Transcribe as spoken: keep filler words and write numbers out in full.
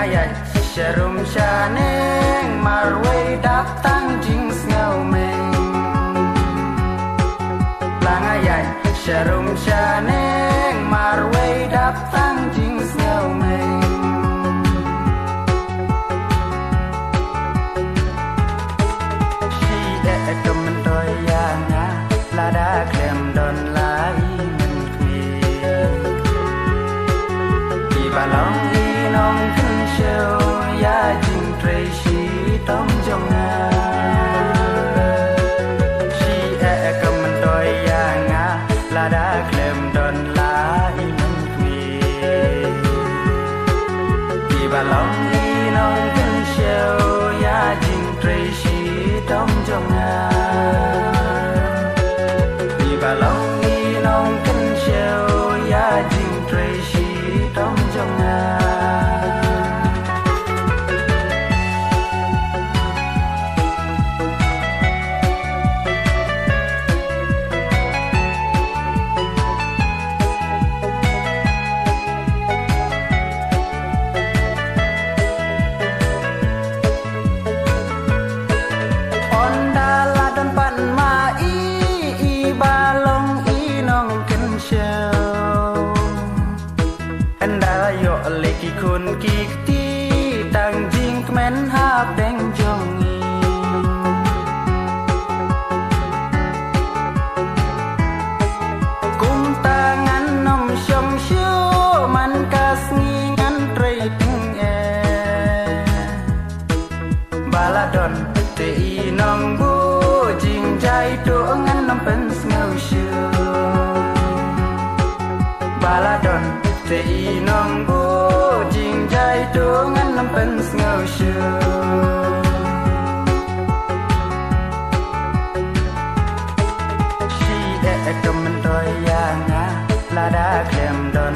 Ïaid sharum shaneng marwei dap tang jingsngew meng. La nga ïaid sharum shaneng marwei dap tang jingsngew meng. Shi eh ka myntoi ïa nga lada khlem don la i mynkhmih. Iba long i nongkynshew ïa jingtrei shitom jong nga. Shi eh ka myntoi ïa nga lada khlem don la i mynkhmih. Iba long i nongkynshew ïa jingtrei shitom jong nga. Iba long i nongkynshew ïa jingtrei shitom jong nga. Ynda la don pat ma i, iba long i nongkynshew. Ynda la ïoh leh ki khun ki kti tang jingkmen hapdeng jong i. Kumta ngan ym shong shuh man ka sngi ngan trei tyngeh. Ba la don te i nongbuh jingjia to ngan ym pynsngew shuh. Ba la don te i nongbuh jingjia to ngan ym pynsngew shuh. Shi eh ka myntoi ïa nga lada khlem don